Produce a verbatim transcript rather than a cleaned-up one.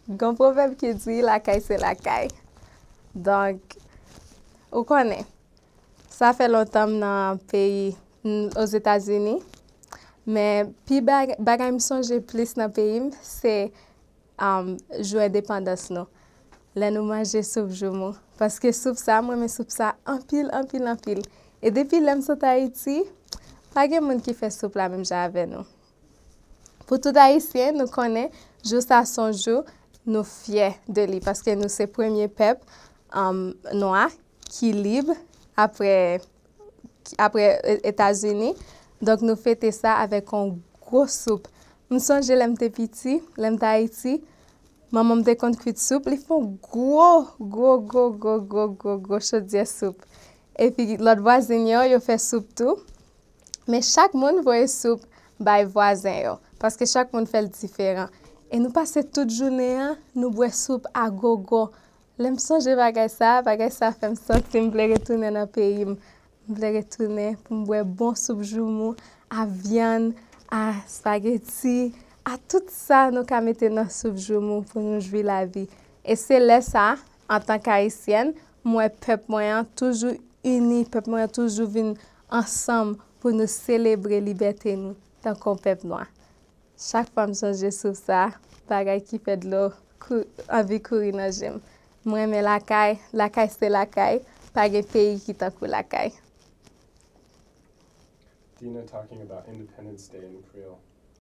Gen yon pwovèb ki di, lakay se lakay. Donk, ou konnen, sa fè lontan m nan peyi, m, Ozetazini, men pi bag-, bagay m sonje plis nan peyi m, se, um, jou endepandans nou. Lè nou manje soup joumou. Paske soup sa, m renmen soup sa anpil, anpil, anpil. E depi lè m sot Ayiti, pa gen moun ki fè soup la menm jan avè nou. Pou tout Ayisyen, nou konnen, jou sa se yon jou nou fyè de li, paske nou se premye pèp, um, nwa ki lib apre, apre E-, Etazini. Donk, nou fete sa avèk yon gwo soup. M sonje lè m te piti, lè m te Ayiti, manman m te konn kwit soup, li fè yon gwo, gwo, gwo, gwo, gwo, gwo, gwo chodyè soup. Epi lòt vwazen yo, yo fè soup tou. Men chak moun voye soup bay vwazen yo, paske chak moun fè l diferan. E nou pase tout jounen an, nou bwè soup a gogo. Lè m sonje bagay sa, bagay sa fè m santi m vle retounen nan peyi m. M vle retounen pou m bwè bon soup joumou, a vyann, a espageti, a tout sa nou ka mete nan soup joumou pou nou jwi lavi. E se lè sa, antank Ayisyèn, m wè pèp mwen an toujou ini, pèp mwen an toujou vin ansanm pou nou selebre libète nou, tankou yon pèp nwa. Chak fwa m sonje soup sa, bagay ki fè dlo kou-, anvi kouri nan je m. M renmen lakay, lakay se lakay, pa gen peyi ki tankou lakay. Dina talking about Independence Day in Creole.